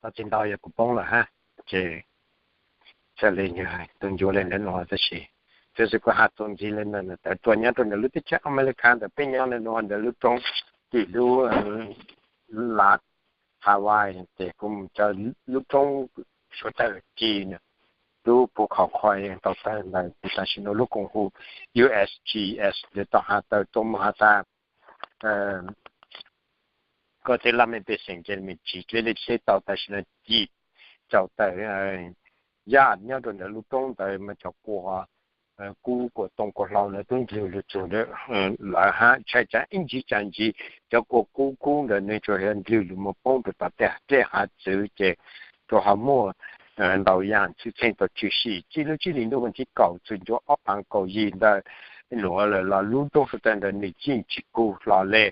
Tau tsis ntau yog kuv poob lawm hab, ces txhaj le yog tug ncuav le ntawd no tab sis, txhua txhua kuv has txuas ntxiv le ntawd, tawm tuaj nyob rau ntawm lub teb chaws Amelikas ntawm peb nyob le nuav ntawm lub roob tim lub la Hawaii ces kuv mus cov lub roob suav tawg ci, lub puv khov kho tau tawg ntawd, tam sim no lub koom hu U S G S ntawd tau has tawm tuaj mus has tas koj tej laj mej pej xeem ces mej tsis dleb dleb tau, tam sim no ci tau tawm yaj nyob rau ntawm lub roob ntawd mas cov kua kub kua tooj kua hlau ntawd tub ndlwg lug txug lawm hab, ntshai tsam ib ntsis tsam ntsis cov kua kub kub ntawd nws tsuas yog ndlwg lug mus poob rau tom tej dlej hav txwv ces rua ho muaj ntau yaam txhwj txheej tau tshwm sim. Txij lub tsib hlis ntuj vas thib kaum txug ncuav ob phaav kaum yim ntawd nuav lawm los lub roob suav tawg ntawd nws yeej tsis kub hlo le,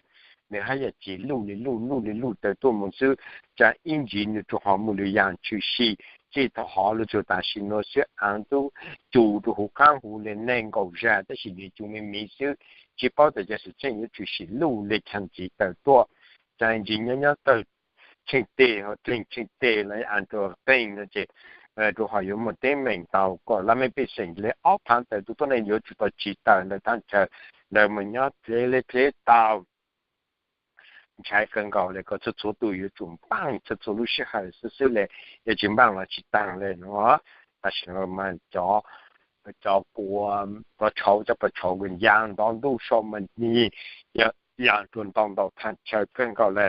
nws hab yog tsis luj le luj luj le luj tawm tuaj mus xwb, tsam ib ntsis nws rua ho muaj lwm yaam tshwm sim. Txij thaum hov lug txug tam sim nuav xwb aav tub cu rua huv qaab huv le neeg nkaum zag tab sis nws cu me miv xwb, tsis paub tas cov xwm txheej yuav tshwm sim luj le caag ntxiv tawm tuaj. Tsam ib ntsis nyob nyob tawg tsheej teg, tsheej teg los aav rua qeej no ces rua ho yuav muaj teeb meem tau kom laj mej pej xeem le ob phaav tawm tuaj tuab neeg yuav tsum tau tsim tawm ntawm thaj chaw ntawd mus nyob dleb dleb tau. Ntshai kawg nkaus le kom txhua txhua tug yuav tsum npaaj txhua txhua lub sij hawm xwb xwb le, yog tsis npaaj los tsis taag le nuav. Tam sim no mas cov, cov kua, cov plawv tshauv, cov plawv tshauv kws ya ntov ntuj so mas nws ya rua ntau ntau thaj chaw kawg nkaus le.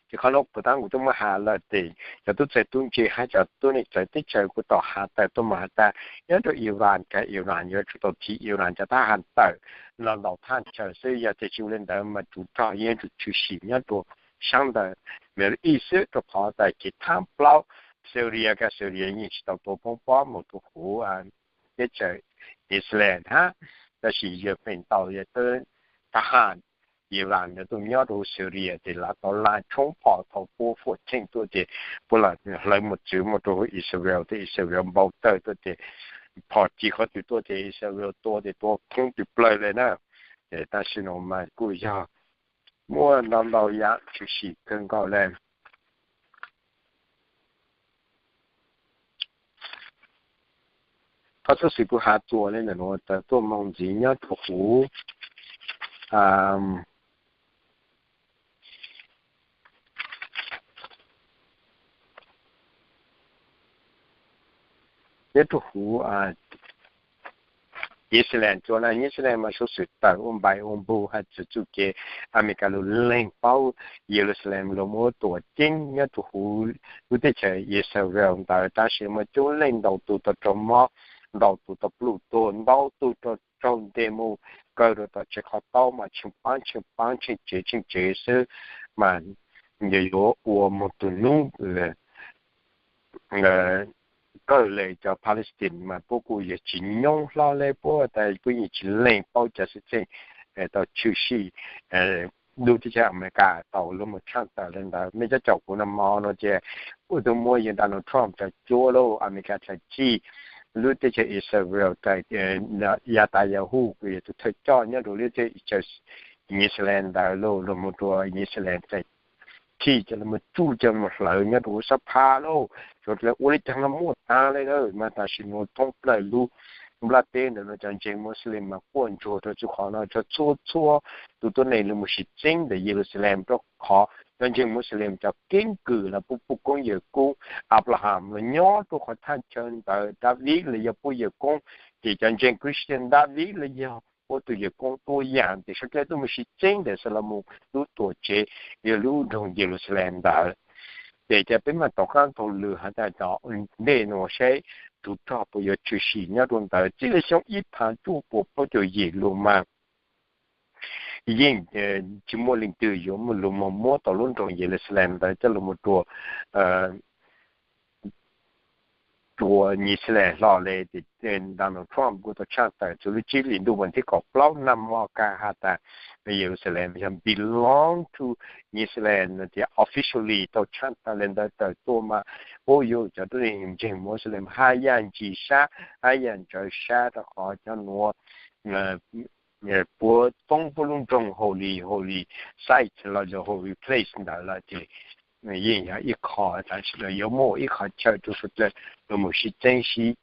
Ces qhov nuav puas tab kuv tub muab has lawm tes cov tub txawg tub ntse hab cov tuab neeg txawv teb chaws kuj tau has tawm tuaj mus has tas nyob rua Iran, kag Iran yuav tsum tau thim Iran cov thab ham tawm los ntau thaj chaw xwb, yog tias tsis ua le ntawd mas tsov rog yeej yuav tsum tshwm sim nyob rua saab ntawd Middle East xwb, rua qhov tas kev thaab plaub Syria, kag Syria yeej tsis tau tua poob pob mus rua huv teb chaws Israel hab, tab sis yog feem ntau yog thab ham Iran ntawd tuaj nyob rua huv Syria tes lawv tau laj tshoob phom thaum puab fuam cheej tuaj ces puab hlawv mus txwv mus rua huv Israel tes Israel npau tawg tuaj ces phom ci qhov twg tuaj ces Israel tua tes tua thoob tws plawg le na. Tam sim no mas kuj yog muaj ntau ntau yaam tshwm sim kawg nkaus le. Qhov txuj xwm kuv has txuas le ntawm nuav tawm tuaj moog ntxiv nyob rua huv, nyob rua huv Yelusalem, tsuas na Yelusalem mas suav xwm tawm ua npaim ua npug has txug txuj kev Amelikas lug leeg paub Yelusalem lug muab tuam ceeb nyob rua huv lub teb chaws Israel ntawd tab sis mas coob leej ntau tug tau raug mob, ntau tug tau pluj tuag, ntau tug tau raug ntes mus kaw rua tom tsev qhov taub mas tsheej paab tsheej paab tsheej tsev tsheej tsev xwb, mas yog yuav ua moog tug nub kawg le cov Palestine mas puab kuj yog tsis nyoob hlo le puab tas puab yeej tsis leeg paub cov xwm txheej tau tshwm sim lub teb chaws Amelikas tau lug mus tshaaj tawm le ntawd. Mej cov caum kuv nag hmo no ces kuj tug muab yawg Donald Trump tsaws cuab lauj, Amelikas tsaws cig lub teb chaws Israel, Netanyahu kuj yog tug thawj coj nyob rua lub teb chaws Yelusalem ntawd lauj, lug mus rua Yelusalem txais thij coj lug mus tsuj coj lug mus hlawv nyob rua huv sab phab lauj. Suav dlawg ua le caag los muaj taag le mas tam sim nuav thoob plawg lub nplaj teb ntawm nuav cov ntseeg Muslim mas quaj ntsuag rua txuj qhov no rua txhua txhua tug tuab neeg lug mus sib txeeb ntawm Yelusalem rua qhov cov ntseeg Muslim cov keeb kwm los puab puj koob yawg koob Abraham los nyob rua qhov thaj chaw ntawd, Daviv los yog puab yawg koob, ces cov ntseeg Christian Daviv los yog puab tug yawg koob tuab yaam tes suav dlawg tuaj mus sib txeeb ntawm Xalamus lub tuam tsev yog lub nroog Yelusalem ntawd. Ces ca peb maam tom qaab taug lw has tas cov ntej nuav saib tug rog puas yuav tshwm sim nyob rua ntawd. Txij le xyoo ib phav cuaj puas plaub caug yim lug mas yeej tsis muaj leej twg yuav muaj lug moog muab tau lub nroog Yelusalem ntawd coj lug mus rua rua Yelusalem hlo le. Tes Donald Trump kuj tau tshaaj tawm txug lub tsib hlis ntuj vas thib kaum plaub nag hmo kag has tas Yelusalem yog belong to Israel no tes officially tau tshaaj tawm le ntawd tawm tuaj mas puab yuav cov tuab neeg ntseeg Muslim hab yaj ntsis sab hab yaj ntsawv sab rua qhov cov nuav puab poob puab lub nroog holy, holy site los yog holy place ntawd lawm ces yeej yog ib qho tam sim no yuav muaj ib qho chaw rau sawv daws los mus sib txeeb sib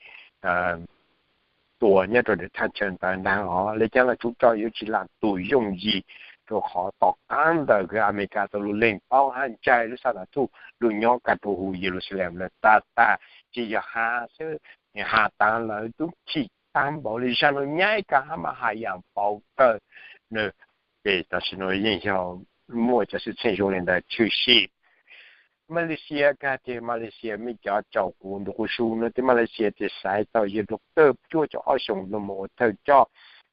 tua nyob rau thaj chaw ntawd ntag os. Li cas los tsuv tso yuav tsis lam tus yooj yim, rau qhov tom qab ntawd Amelikas tau lub leej paub hab ntshai lub xab tas thuj lug nyob kaj rau huv Yeluxalees lawm tag tag, tsis yog has xwb, has tas lawv tub chim tag npaum li zaj no nyab ib ka hab mas has yam npaum kawg na. Ces tam sim no yeej yog muaj cov xwm txheej zoo li ntawd tshwm sim. Malaysia kag ces Malaysia mej cov caum kuv ntu quas su no tej Malaysia ces xaiv tau yawg doctor cuaj caum ob xyoos no mus ua thawj coj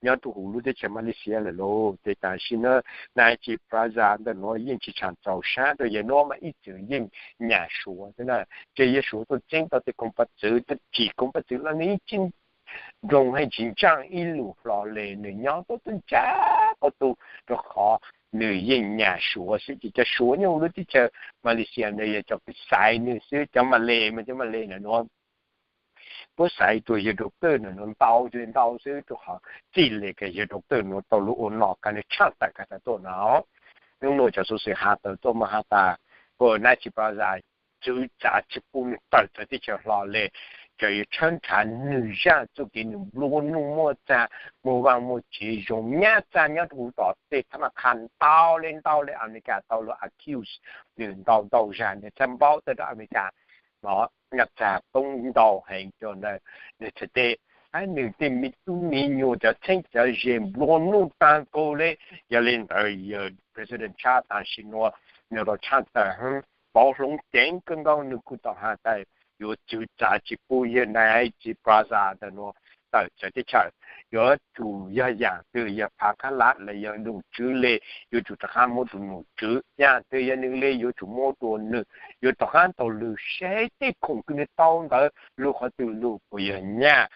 nyob rau huv lub teb chaws Malaysia lawm lauj. Ces tam sim no Najib Razak ntawm nuav yeej tsis tshua txaus sab rau yawg nuav mas ib txwm yeej nyam Suav xwb na. Ces yawg Suav tuaj txeeb tau tej koog pab txwv, tag kis koog pab txwv los nws yeej tsis nroo hab tsis ntsaaj ib lus hlo le, nws nyob tuab tuab ntsa quav tu, rau qhov nws yeej nyam Suav xwb. Ces cov Suav nyob huv lub teb chaws Malaysia ntawd yog cov kws xaiv nws xwb. Cov Malay mas cov Malay ntawm nuav puab xaiv rua yawg doctor ntawm nuav ntau ntau xwb, rau qhov txij le kag yawg doctor nuav tau lug ua nom kag nws tshaj tawm kag tawm tuaj no. Hnub nuav cov xuv xwm has tawm tuaj mas has tas, Najib Razak txwv txav tsis pub nws tawm txawv teb chaws hlo le, tseem yuav tshawb nrhav nws zaj txuj kev nws nplua nuj muaj txag, muaj vaaj muaj tsev zoo nyab txag nyob rau huv tom tej thab naj qha ntau le ntau le Amelikas tau lug accuse nws ntau ntau zag, nws txhaj npaub tawm rau Amelikas no nyab txag poob ntau heev rua ntawm nws txhais teg, hab nws tej me tub me nyuam cov txheeb cov ze nplua nuj taag nkaus le. Yog le ntawd yawg President Trump tam sim nuav nws tau tshaj tawm hab pauv hloov ceev kawg nkaus, nws kuj tau has tas yuav txwv txav tsis pub yawg Najib Razak ntawm nuav tawm txawv teb chaws. Yuav tsum yog yaam twg, yog phav qab lam los yog nom tswv le, yuav tsum rov qab muab rua nom tswv. Yaam twg yog nws le yuav tsum muab rua nws, yuav rov qab tau lug saib tej khoom kws nws tau ntawd lug qhov twg, lug puas yog nyaj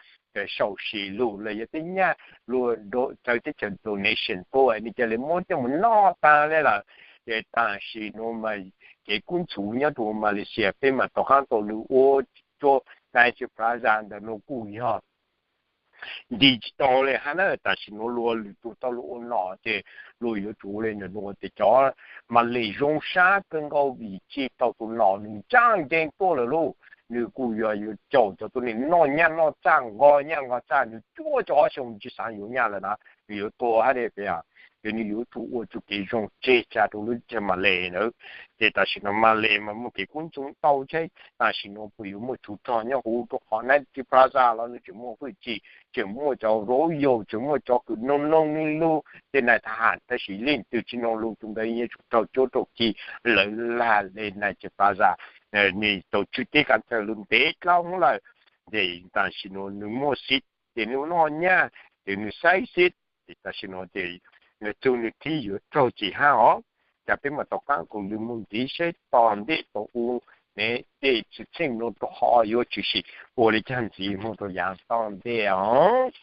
sau si lug los yog tej nyaj luag txawv teb chaws donation tuaj, nws ca le muab coj mus noj taag le lawm. Ces tam sim nuav mas kev kub ntxhuv nyob rua Malaysia peb mas rov qab tau lug ua rua Najib Razak ntawm nuav kuj yog nti tsis tau le hab na. Tam sim nuav luag lwm tus tau lug ua nom ces luag yuav tsum le ntawm nuav ces cov Malay zoo sab kawg nkaus vim tsi tau tus nom nws ntsaj nkeeg tuaj lawm lauj. Nws kuj yog yuav caum cov tuab neeg noj nyaj noj txag nqos nyaj nqos txag, nws cuaj caum ob xyoo tsis xaav yuav nyaj lawm na, nws yuav tua hab le peb. Ces nws yuav tsum ua txuj kev zoo tseg tsa rua lub teb chaws Malay ntawd. Ces tam sim nuav Malay mas muaj kev kub ntxhuv ntau tsheb, tam sim nuav puas yuav muaj tsuv rog nyob huv, rua qhov Najib Razak los nws tseem muaj hwj chim, tseem muaj cov royal, tseem muaj cov kws noog noog lug, tej nais thab ham, tab sis leej twg tsis noog lug tus ntawd yuav tsum raug cuab raug khi lawv lag le Najib Razak. Nws tau tswv teb kav chaw lug ntev dlhau lawm, ces tam sim nuav nws muaj xib, ces nws noj nyaj, ces nws saib xib, ces tam sim nuav ces nws txug nws thib yuav raug tsim hab os. Cas peb mam tom qaab koom lug moog ntxiv saib tom ntej tom u ne tej xwm txheej nuav rua qhov yuav tshwm sim ua le caag ntxiv moog rua yaav tom ntej os.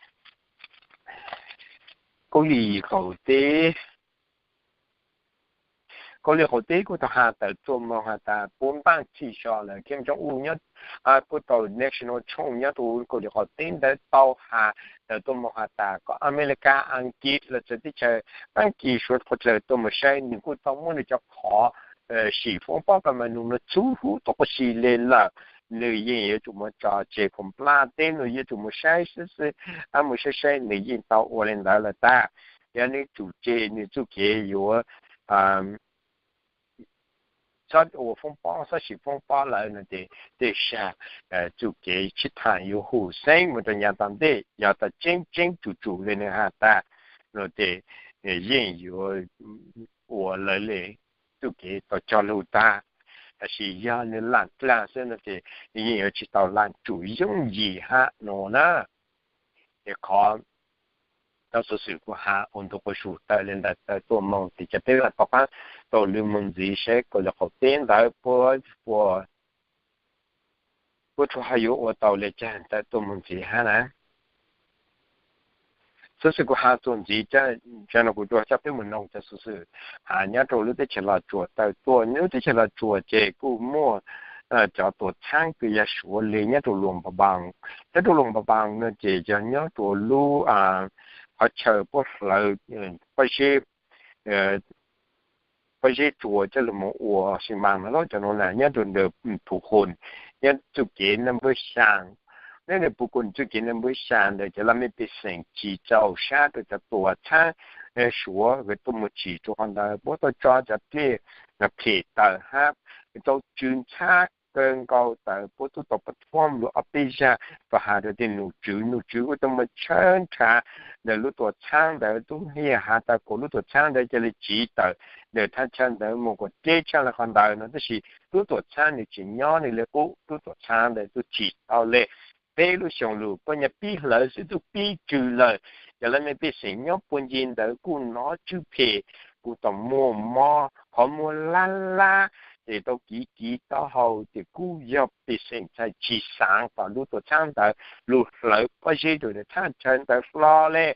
Kaub Lis qaum teb, Kaub Lis qaum teb kuj tau has tawm tuaj moog has tas puv npaaj txhij so lawm, Kim Jong Un nyob, kuj tau national tshooj nyob rua Kaub Lis qaum teb ntawd tau has tawm tuaj moog has tas kom Amelikas, Askiv los txawm teb chaws Askiv Suav qhov dlawg tuaj moog saib, nws kuj tau muab nws cov qhov sim foob pob ka ma nus nuav txhub huv tau quas si le lawm. Nws yeej yuav tsum muab tso tseg, koom plab teb nws yuav tsum mus saib xwb xwb, muab saib saib nws yeej tau ua le ntawd lawm tag. Yog nws tsum tseg nws txuj kev yuav txhob ua foob pob, txhob sim foob pob lawm no ces tej sag txuj kev sib tham yuav hum xeeb mus rua yav tom ntej. Yog tas tseeb tseeb tsum tsum le nws has tas no ces yeej yuav ua lawv le txuj kev tau cog lug tag. Tab sis yog nws laam dlaag xwb no ces nws yeej yuav tsis tau laam tsum yooj yim hab no na. Ces qhov cov xuv xwm kuv has ua ntu quas su tawm le ntawd tawm tuaj moog, ces cov peb mam tom qaab tau lug moog ntxiv saib Kaub Lis qaum teb ntawd puab, puab tsuas ho yuav ua tau le caag tawm tuaj moog ntxiv hab na. Xuv xwm kuv has txuas ntxiv, tam no kuv tsuas coj peb mus noog cov xuv xwm has nyob rau lub teb chaws Los Tsuas tawm tuaj. Nyob lub teb chaws Los Tsuas ces kuj muaj cov tuam txhaab kws yog Suav le nyob rau Luam Pha Npaas. Nyob rau Luam Pha Npaas no ces yog nyob rau lub qhov chaw puab hlawv pob zeb pob zeb tsua coj los mus ua xi mas no los cov no na nyob rau ntawm Phu Khun, nyob txuj kev naj npawb xyaa. Nyob ntawm Phu Khun txuj kev naj npawb xyaa ntawd cov laj mej pej xeem tsis txaus sab rau cov tuam txhaab Suav nkawd tuaj mus tsim rau qhov ntawd, puab tau tso cov dlej phem tawm hab tau tsw ntxhab kawg nkaus tawm, puab tub tau pab thuam lug ob peb zag, tau has rau tej nom tswv, nom tswv kuj tau mus tshawb nrhav ntawm lub tuam txhaab ntawd, tub hiaj has tas kom lub tuam txhaab ntawd ca le tsiv tawm ntawm thaj chaw ntawd mus kom deb tshaj le qhov ntawd no, tab sis lub tuam txhaab nws tsis nyob, nws le qub, lub tuam txhaab ntawd tub tsim tau le peb lub xyoo lug, puab nyaj pib hlawv xwb tub pib tsw lawm. Cov laj mej pej xeem nyob puag ncig ntawd kuj nov tswb phem, kuj tau muaj mob, qhov muag lab lab, ces tau kiv kiv taub hau, ces kuj yog pej xeem txhaj tsis xaav kom lub tuam txhaab ntawd lug hlawv pob zeb rau thaj chaw ntawd hlo le.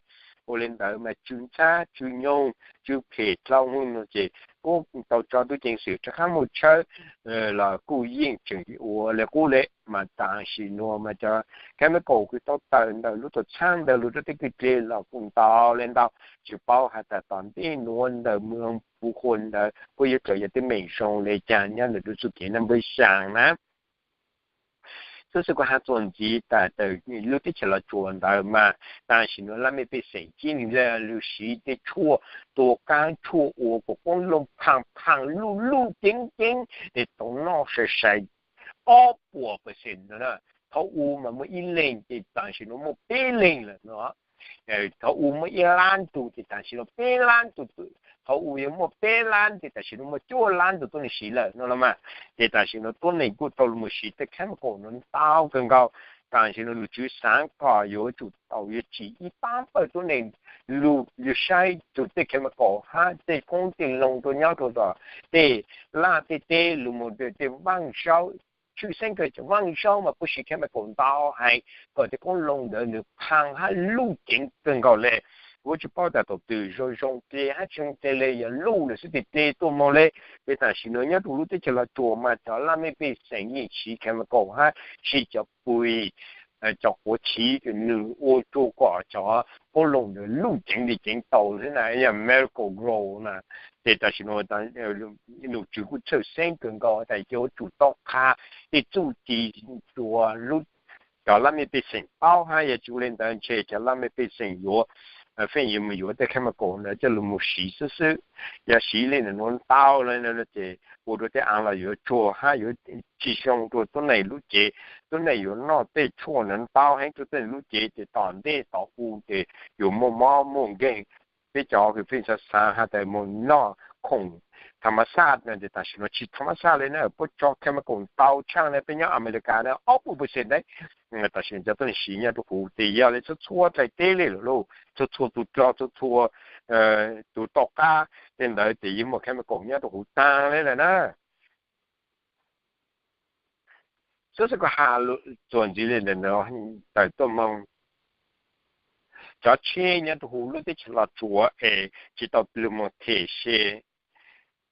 Ua le ntawd mas tsw ntxhab tsw nyoog tsw phem dlhau hwv no ces kuj tau tso tub ceev xwm rov qab mus tshawb los kuj yeej tseem ua le qub le. Mas tam sim nuav mas cov chemical kws tau tawm ntawm lub tuam txhaab ntawd lug rau tej kwj dlej los kuj ntau le ntau, tsis paub has tas tom ntej nuav ntawm moos Phu Khun ntawd puab yuav raws yog tej meem zoo le caag nyob ntawm lub txuj kev naj npawb xyaa na. Xov xwm kuv has txuas ntxiv tas lub teb chaws Los Tsuas ntawd mas tam sim nuav laj mej pej xeem txhij le lug siv tej tshuaj tua qaab, tshuaj ua kom qoob loo phaag phaag luj luj ceev ceev es tau noj sai sai ob puas percent no. Thaum u mas muaj ib leeg ces tam sim nuav muaj peb leeg lawm no. Thaum u muaj ib lab tug ces tam sim nuav peb lab tug, thaum u yuav muaj peb lab ces tam sim nuav muaj cuaj lab tug tuab neeg siv lawm no los mas. Ces tam sim nuav tuab neeg kuj tau lug mus siv tej chemical no ntau kawg nkaus. Tam sim nuav nom tswv xaav kom yuav tsum tau yuav tsim ib pab pawg tuab neeg lug yuav saib txug tej chemical hab tej qoob tej loo rua nyob rua tom tej laj tej teb lug mus tej vaaj zaub, tshwj xeeb kawg cov vaaj zaub mas puab siv chemical ntau heev kom tej qoob loo ntawd nws phaag hab luj ceev kawg nkaus le. Kuv tsis paub tas thaum twg zoo zoo tes hab tsis zoo tes le, yog luj lawm xwb tes tes tuaj moog le. Ces tam sim nuav nyob rua lub teb chaws Los Tsuas mas cov laj mej pej xeem yeej siv chemical hab siv cov pui, cov quav chiv nws ua rua kom cov qoob loo ntawd luj ceev li ceev tau xwb na, yog Miracle-Gro na. Ces tam sim nuav nom tswv kuj txhawj xeeb kawg nkaus tas yuav tsum tau qha tej txuj ci rua lub, cov laj mej pej xeem paub hab yog tsis ua le ntawd ntshe cov laj mej pej xeem yuav feem yuav mus yuav tej chemical ntawd coj lug mus siv xwb xwb. Yog siv le nuav ntau le ces ua rua tej aav los yuav tsuag hab yuav tsis zoo rua tuab neeg lub cev. Tuab neeg yuav noj tej tshuaj ntawd ntau heev rua tuab neeg lub cev ces tom ntej tom u ces yuav muaj mob muaj nkeeg. Peb cov kws feem xav xav has tas moog noj khoom tham ma xaj no ces tam sim nuav tsis tham ma xaj le na, puab tso chemical ntau tshaj le peb nyob Amelikas na ob puas percent ntawd. Tam sim nuav cov tuab neeg siv nyob rua huv ces yog le txhua txhua dlaim teb le lawm lauj, txhua txhua tug dlog, txhua txhua tug toj qab tej ntawd ces yeej muaj chemical nyob rua huv taag le lawm na. Xov xwm kuv has txuas ntxiv le ntawm no tawm tuaj moog cov tsheb nyob rua huv lub teb chaws Los Tsuas es tsis tau lug moog them se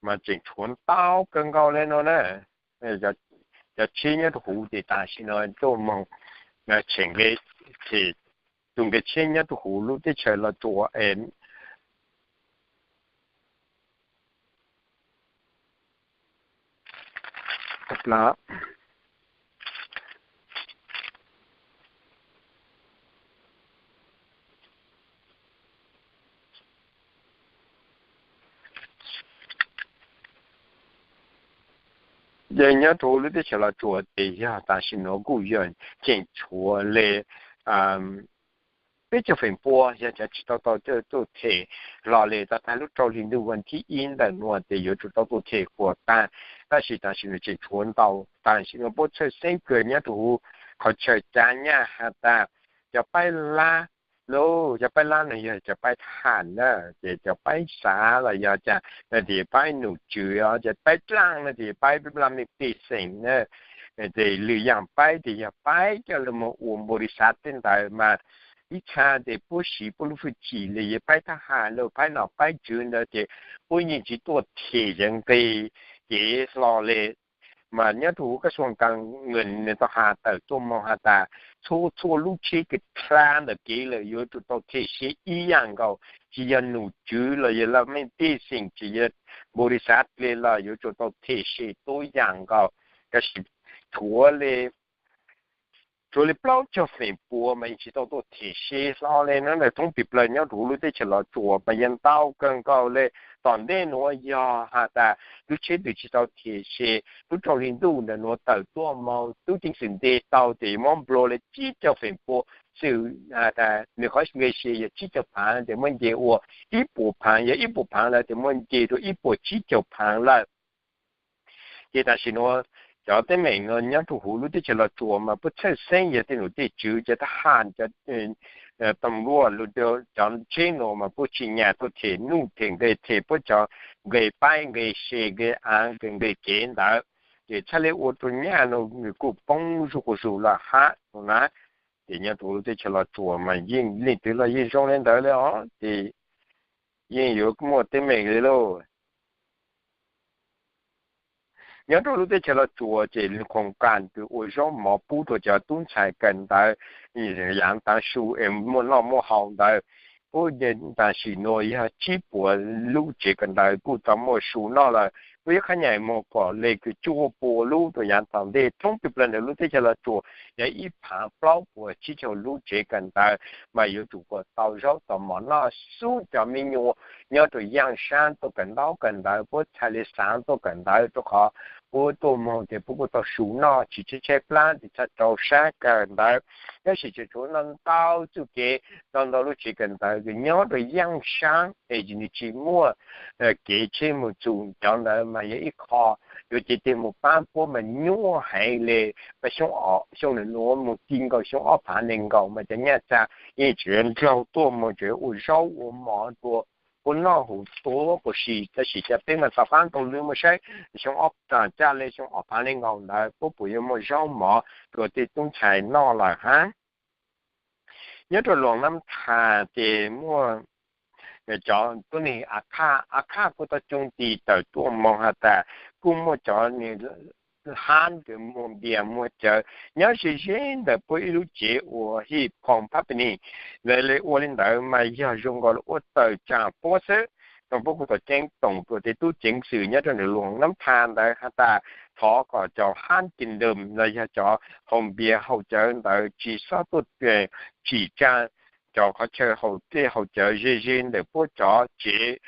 mas tseem tshuav ntau kawg nkaus le no na. Cov tsheb nyob rua huv ces tam sim no tuaj moog tshem nqe, them tug nqe tsheb nyob rua huv lub teb chaws Los Tsuas es Yog nyob rau lub teb chaws Los Tsuas ces yog tam sim nuav kuj yog tseem tshuav le peb caug feem pua yog cov tsis tau tau tuaj them hlo le. Tau tag lub rau hli ntuj vas thib ib ntawm nuav ces yuav tsum tau tuaj them kuas tag, tab sis tam sim nuav tseem tshuav ntau. Tam sim nuav puab txhawj xeeb kawg nyob rau huv qhov chaw cab nyaj has tas cov paib lab, lub cov paib lab no yog cov paib thab ham na, ces cov paib xav los yog cas no ces paib nom tswv, cov paib dlaaj no ces paib laj mej pej xeem na. Ces lwm yaam paib ces yog paib coj lug moog ua npaum li xav tej ntawd mas ib txha ces puab siv puab lub hwj chim le yog paib thab ham los paib nom paib tswv ntawd ces puab yeej tsis tuaj them yeev nqi ces hlo le. Mas nyob rau huv kab xuam kas ngwm nws tau has tawm tuaj moog has tas, txhua txhua lub tsheb kws dlha ntawm kev lawm yuav tsum tau them se ib yaam nkaus, tsis yog nom tswv los yog laj mej pej xeem, tsis yog npaum li xav ple los yuav tsum tau them se tuab yaam nkaus. Tab sis tshuav le tshuav li plaub caug feem pua mas yeej tsis tau tuaj them se hlo le na. Thoob pis plawg nyob rau huv lub teb chaws Los Tsuas mas yeej ntau kawg nkaus le. Tom ntej nuav yog has tas lub tsheb twg tsis tau them se, lub rau hli ntuj ntawm nuav tawm tuaj moog tub ceev xwm ntes tau tes muab nplua le tsib caug feem pua, xwm has tas nwg qhov nqe se yog tsib caug phaav tes muab nce ua ib puas phaav, yog ib puas phaav lawm tes muab nce rua ib puas tsib caug phaav lawm. Ces tam sim nuav cov teeb meem nuav nyob rua huv lub teb chaws Los Tsuas mas puab txhawj xeeb yog tej nom tej tswv, cov thab ham, cov tam luaj, cov tsheb nuav mas puab tsis nyam tuaj them nuj them nqe, them puab cov nqe paib nqe se nqe aav nqe kev ntawd. Ces txhaj le ua rua nyaj nuav nws kuj poob zuj quas zug lawm hab no na. Ces nyob rua lub teb chaws Los Tsuas mas yeej leej twg los yeej zoo le ntawd le os, ces yeej yuav muaj teeb meem le lauj. Nyob rau lub teb chaws Los Tsuas ces lub khoom kas kws ua zaub mov pub rua cov tub ntxhais kawm ntawv yaav taav su es muaj noj muaj haus ntawd, puab tam sim nuav yog tsib puas lub tsev kawm ntawv kuj tau muaj su noj lawm. Puab yuav qhab nyais moog kom le kws cuaj puas lub rua yaav tom ntej. Thoob pis plawg ntawm lub teb chaws Los Tsuas yog ib phaav plaub puas tsib caug lub tsev kawm ntawv mas yuav tsum kom tau zaub tau mov noj xub cov me nyuam nyob rua yaaj saab tuaj kawm ntaub kawm ntawv, puab txhaj le xaav tuaj kawm ntawv rua qhov puab tuaj moog ces puab kuj tau su noj tsis tshaib tshaib plab tes txhaj rau sab kawm ntawv. Tab sis tseem tshuav ntau ntau txuj kev, ntau ntau lub tsev kawm ntawv kws nyob rua yaaj saab es nwg tsis muaj kev tsheb moog txug, cov ntawd mas yog ib qho yuav cev teg moog paab puab mas nyuaj heev le. Mas xyoo, xyoo nuav moog ti nkaus xyoo ob phaav nees nkaum mas cov nyaj txag yeej tseem nraug tuaj moog tseem ua zaub ua mov rua puab noj huv tuab quas si. Tab sis cov peb mas tom qaab ntaug lw moog saib xyoo ob, tsaam caj le xyoo ob phaav nees nkaum ntawd puab puas yuav muaj zaub mov rua tej tub ntxhais noj lawm hab. Nyob rua Luas Nab Thas ces muaj cov tuab neeg Akhaj, Akhaj kuj tau coo tis tawm tuaj moog has tas kuj muaj cov hab kws muag npias muag cawv nyob ze ze ntawm puab ib lub tsev ua Hij Phong Pabini. Lawv le ua le ntawd mas yog zoo nkaus lawv ua tawm tsaam puab xwb. Tau puab kuj tau ceeb toom rua tej tub ceev xwm nyob rua ntawm Luas Nab Thas ntawd has tas thov kom cov hab kis doos los yog cov haus npias haus cawv ntawd tsis xob tuaj tsim tsa cov qhov chaw haus dlej haus cawv ze ze ntawm puab cov tsev,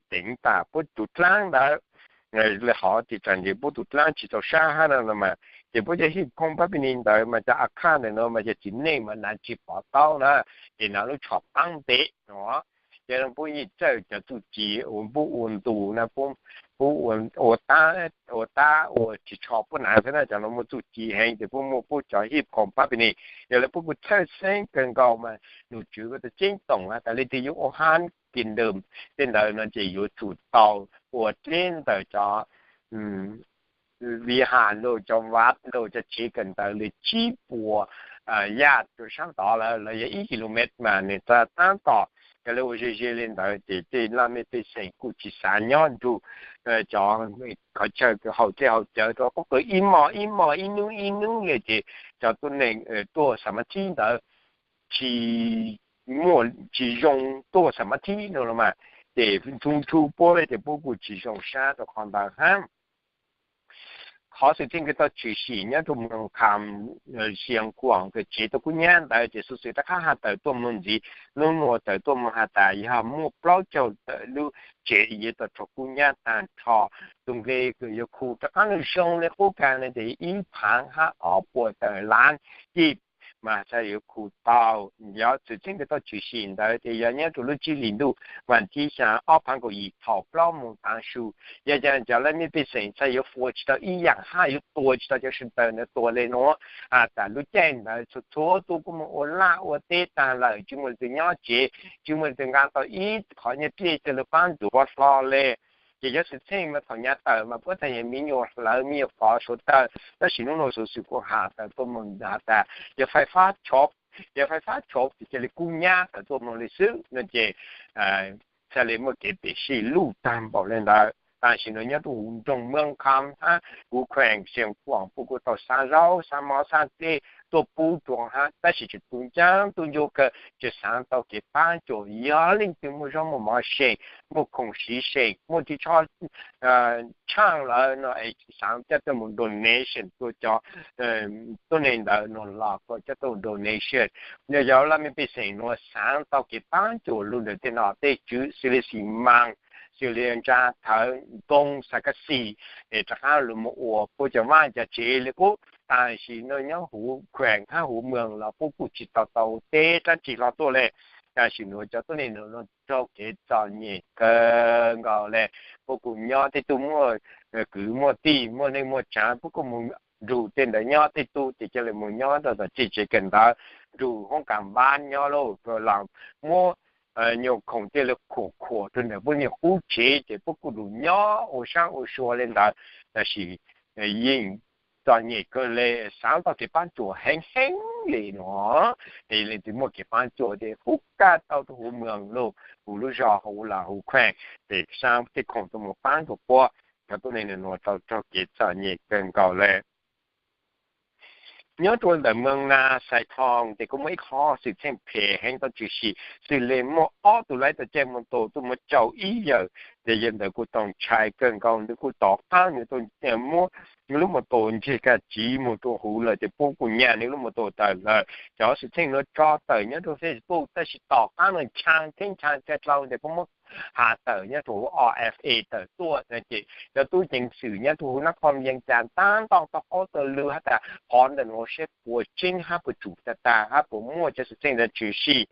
teev tas puab tus dlaab ntawd. Le hov tes tsaam ntawd puab tus dlaab tsis tau sab hab no mas, ces puab cov Hij Phong Pabini ntawd mas cov Akhaj ntawm nuav mas cov txiv neej mas nav tsis pov taub na, ces nav lub tsho paab ntev no. Ces puab yeej txawj cov txuj ci uas puab ua ntu na, puab ua tab, ua tab ua tsis tsho puab nav xwb na. Cov nuav muaj txuj ci heev ces puab muaj puab cov Hij Phong Pabini. Yog le puab kuj txhawj xeeb kawg nkaus mas nom tswv kuj tau ceeb toom has tas leej twg yuav ua hab kis doos tej ntawd no ces yuav tsum tau ua dleb ntawm cov Vihaj los cov vav los cov tsev kawm ntawv le tsib puas yaj rua saab tod lawm los yog ib kilomev mas nwg taab tom. Yog le ua ze ze le ntawd ces tej laj mej pej xeem kuj tsis xav nyob nrug cov qhov chaw kws haus dlej haus cawv rua qub qw ib mos ib mos ib nub ib nub le ces cov tuab neeg tuaj xa mab thib ntawd tsis muaj, tsis zoo tuaj xa mab thib no los mas, ces ntxhuu ntxhuu puab le ces puab kuj tsis zoo sab rua qhov ntawd hab. Qhov xwm txheej kws tau tshwm sim nyob rua moos Kham Sias Kuam kws tsev tuaj kub nyab ntawd ces xuv xwm rov qab has tawm tuaj moog ntxiv, nub nua tawm tuaj moog has tas yog muaj plaub caug tawm lub tsev yuav tau rho kub nyab taag nrho. Tus nqe kws yuav khu rov qab zoo le qub kag no ces ib phaav hab ob puas tawm laav kij mas txhaj yuav khu tau. Yog xwm txheej kws tau tshwm sim ntawd ces yog nyob rua lub tsib hlis ntuj vas thib xya ob phaav kaum yim thaum plaub moos taav su, yog cov laj mej pej xeem txhaj yuav fua tsis tau ib yaam hab yuav tua tsis tau cov sw taws ntawd tua le nuav. Has tas lub caij ntawd txhua txhua tug kuj moog ua laj ua teb taag lawm, tsis muaj leej twg nyob tsev, tsis muaj leej twg nqaa tau ib qhov nyuas dlej coj lug paab ntxuav hlo le. Ces yog xwm txheej mas thaum nyaj tawm mas puab txhaj yog me nyuam hlawv me nyuam fov suav tawg, tab sis nub nua xuv xwm kuj has tawm tuaj moog has tas yog fais fab tshov, yog fais fab tshov ces cia le kub nyab tawm tuaj moog le xwb no ces txhaj le muaj kev pem sij luj taag npaum le ntawd. Tam sim no nyob rau huv nroog Mweej Kham hab huv kheem Xeev Khuam puab kuj tau xaav zaub xaav mov xaav dlej tuaj pub rua hab, tab sis tseem tu ncaab tu ncuag kawg, tseem xaav tau kev paab cuam. Yog leej twg muaj zaub muaj mov seem, muaj khoom siv seem, muaj ris tsho tshaaj lawm no es xaav coj tuaj mus donation rua cov tuab neeg ntawd no los kuj coj tuaj donation. Yog yog laj mej pej xeem nuav xaav tau kev paab cuam lug ntawm tej nom tej tswv xws li xi maas, xws li ntsa thawv, ntoo, xav kab xis, es rov qaab lug moog ua puab cov vaaj cov tsev le qub. Tam sim no nyob huv kheem hab huv mweeg los puab kuj tsi tau tau teb dlaab tsi hlo tuaj le. Tam sim nuav cov tuab neeg no raug kev txom nyem kawg nkaus le. Puab kuj nyob tej tug muaj kwv muaj tij muaj neej muaj tsav, puab kuj moog nrug tej ntawd nyob tej tug ces ca le moog nyob rau tom tsev tsev kawm ntawv, nrug hoob kas npab nyob lauj, los muab nyuas khoom tej le khuam khuam rua ntawm puab nyuas qub tsev ces puab kuj lug nyob ua saab ua sua le ntawd. Tab sis yeej txom nyem kawg le, xaav tau kev paab cuam heev heev le no. Es leej twg muaj kev paab cuam ces kuj kag tau rua huv mweeg lauj, huv lub zog huv los huv kheem, ces xaav tej khoom tuaj mus paab rua puab. Cov tuab neeg nuav tau raug kev txom nyem kawg nkaus le. Nyob rua ntawm Mweeg Nas Xais Thoo ces kuj muaj ib qho xwm txheej phem heev tau tshwm sim, xws le muaj ob tug lawv tau caij mus tus tuaj mus caum ib yawm, ces yawm ntawd kuj tau ntshai kawg nkaus, nws kuj tom qaab nws tau muab lub mus tus ntseg kag tsiv mus rua huv lawm ces puab kuj nyam nws lub mus tus tawm lawm. Cov xwm txheej nuav tso tawm nyob rua Facebook, tab sis tom qaab nuav ntshai teb ntshai ca dlhau ces puab muab has tawm nyob rua huv O F A tawm tuaj no ces cov tub ceev xwm nyob rua huv Nab Khoo Vees Cas taab tom tau qaub tau lw has tas qhov ntawm nuav saib puas tseeb hab puas tsum tag tag hab puas muaj cov xwm txheej ntawd tshwm sim.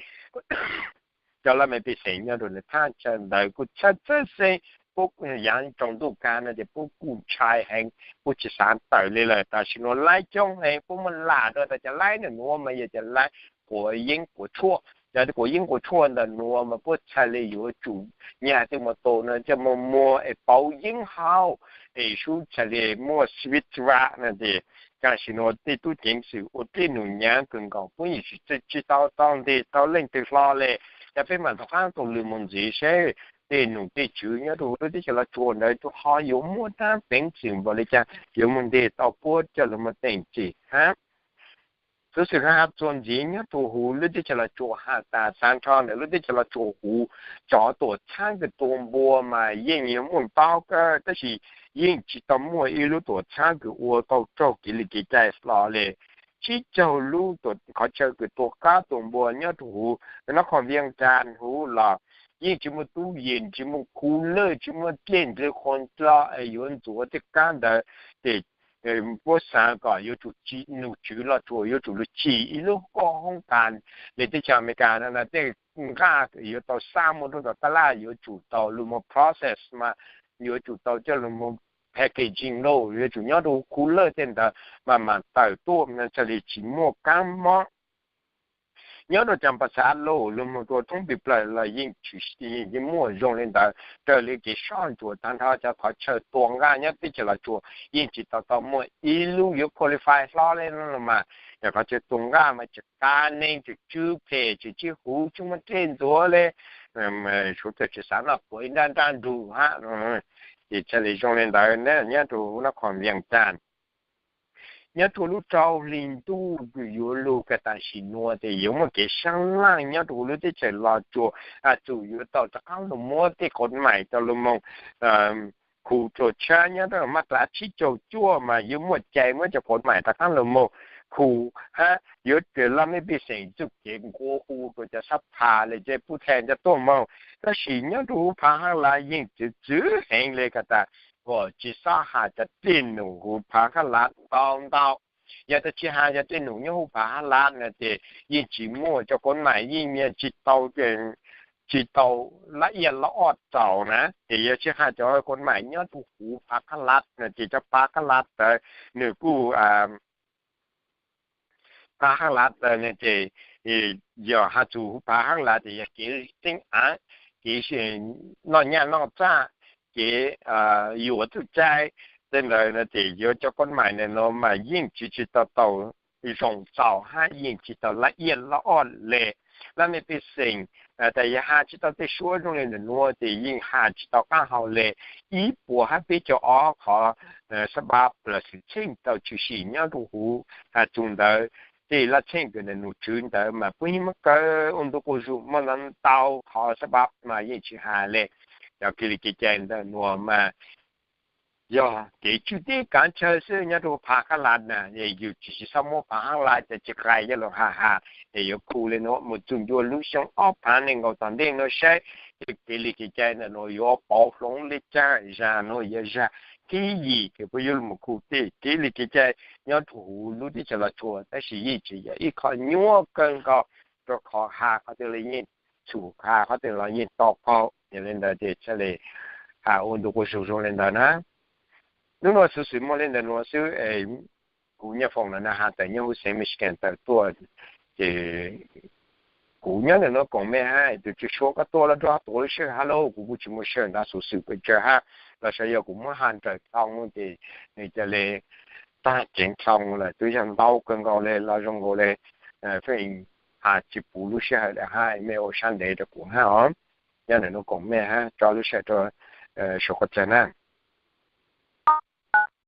Cov laj mej pej xeem nyob rua ntawd thaab chaw ntawd kuj txhawj txhawj xeeb, puab yaav tsaus ntuj kag no ces puab kuj ntshai heev, puab tsi xaav tawm le lawm. Tam sim nuav laib coob heev, puab muab lam rua tas cov laib ntawm nuav mas yog cov laib quav yeeb quav tshuaj. Cov quav yeeb quav tshuaj ntawm nuav mas puab txhaj le yuav tsum nyam tej mus tus no coj mus muag es pauv yeeb hau, es sub txhaj le muaj sib vaj no ces tam sim nuav tej tub ceev xwm ua dlej num nyaav kawg nkaus, puab yeej tsi tau tau nteg tau leej twg hlo le. Cov peb mam rov qaab taug lw mus ntxiv seb tej num tej tswv nyob rua huv lub teb chaws Los Tsuas ntawd rua qhov yuav muaj dlaab peev xwm npaum le caag yuav moog nteg tau puab coj lug moog teem tseg hab. Xuv xwm has txuas ntxiv nyob rua huv lub teb chaws Los Tsuas has tas tag nrho ntawm lub teb chaws Los Tsuas huv cov tuam txhab kws tua npua mas yeej yuav muaj ntau kawg, tab sis yeej tsi tau muaj ib lub tuam txhab kws ua tau raug kev li kev cai hlo le. Tsib caug lub qhov chaw kws tua qab tua npua nyob rua huv Nab Khoo Vees Cas huv los yeej tsi muaj tub yees, tsi muaj khu lawj, tsi muaj dlej ntxwv qhua dlo es yuav ntxuav tej qab ntawd. Ces puab xaav kom yuav tsum, num tswv Los Tsuas yuav tsum lug tsim ib lub koj hoob kas le teb chaws Amelikas no na, tej nqaj yuav tau xa mus rua tom taj laj yuav tsum tau lug moog process mas yuav tsum tau coj lug moog packaging lauj, yuav tsum nyob rua khu lawj tej ntawd mas mam tawm tuaj no txhaj le tsi muaj kaab mob. Nyob rua Cas Pas Xav Lus lug moog rua thoob plawg plawg los yeej tshwm sim yeej muaj zoo le ntawd, raws le kev soj ntsuam tag nrho cov qhov chaw tua nqaj nyob teb chaws Los Tsuas yeej tsi tau tau muaj ib lub yuav qualify hlo le no los mas. Yog qhov chaw tua nqaj mas tseem qab neeg, tseem tswb phem, tseem tswb huv, tsi muaj dlej ntxuav le. Suav tawm tsi xav noj quav ib nrab nrab nrug hab. Ces txhaj le zoo le ntawd nyob rua huv Nab Khoo Vees Cas. Nyob rua lub rau hli ntuj kws yuav lug kag tam sim nuav tes yuav muaj kev sab laaj nyob rua huv lub teb chaws Los Tsuas, txum yuav tau rov qaab lug muab tej qhov maim coj lug moog khu rua tshab nyob rua maj tav tsib caug cuaj mas yuav muaj cai muab cov qhov maim rov qaab lug moog khu hab yuav laj mej pej xeem txuj kev nqua hu rua cov xab phas le cov pub thee cov tuaj moog. Tab sis nyob rua huv Phav Hab Lav yeej txwv txwv heev le kag tas kom tsi xob has cov dlej num huv Phav Hab Lav tau ntau. Yog tas tsi has cov dlej num nyob huv Phav Hab Lav no ces yeej tsi muaj cov qhov maim, yeej tsi tau, tsi tau lab iaj lab oj txaus na. Ces yog tsi has cov qhov maim nyob rua huv Phav Hab Lav no ces cov Phav Hab Lav ntawd nws kuj Phav Hab Lav ntawd no ces yog has txug huv Phav Hab Lav ces yog kev xeeb aav, kev noj nyaj noj txag, kev yuav txuj cai tej ntawd no ces yuav cov qhov maim ntawm no mas yeej tsi tsi tau tau zoo txaus hab yeej tsi tau lab iaj lab oj le. laj mej pej xeem tas yog has tsis tau tej suab zoo li ntawm nuav ces yeej has tsis tau qaab hau le. Ib puas hab peb caug ob qhov xab pab los xwm txheej tau tshwm sim nyob rua huv has txug ntawd tej laj txheej kws ntawm num tswv ntawd mas puab yeej muab kaw ua ntu quas zug muaj ntau qhov xab pab mas yeej tsis has le. Cov kev li kev cai ntawm nuav mas yog kev tswj teb kaav chaw xwb nyob rua Phav Hab Las na, yug tsis tsis txhob muab Phav Hab Las cov tsis qai coj lug has has es yuav khu le nuav mus txug ncua lub xyoo ob phav nees nkaum tom ntej nuav saib tej kev li kev cai ntawm nuav yuav pauv hloov le caag, zag nuav yog zag thib yim ces puab yuav lug mus khu tej kev li kev cai nyob rua huv lub teb chaws Los Tsuas, tab sis yeej tsis yog ib qho nyuaj kawg nkaus rua qhov has qhov twg los yeej txhum, has qhov twg los yeej tau qaug. Yog le ntawd ces txhaj le has ua ntu quas zug zoo le ntawd na. Hnub nuav xuv xwm muaj le ntawd nuav xwb. Kuv nyaj phone no na has tawm nyob huv xeev Michigan tawm tuaj, ces kuv nyob ntawm nuav koom mej hab tus tswv Suav koj tuaj los rua tuav lub sij hawm hab lauj, kuv kuj tsis muaj sij hawm nrhav xuv xwm pes tsawg hab, los saib yog kuv muab has nrawm dhau ces nwg ca le taag ceev dhau lawm, twb yog ntau kawg nkaus le los zoo nkaus le pheej has tsis puv lub sij hawm lawm hab, mej ua sab ntev rua kuv hab os. Nyob ntawm nuav koom mej hab tso lub sij hawm rua suav quas txag na.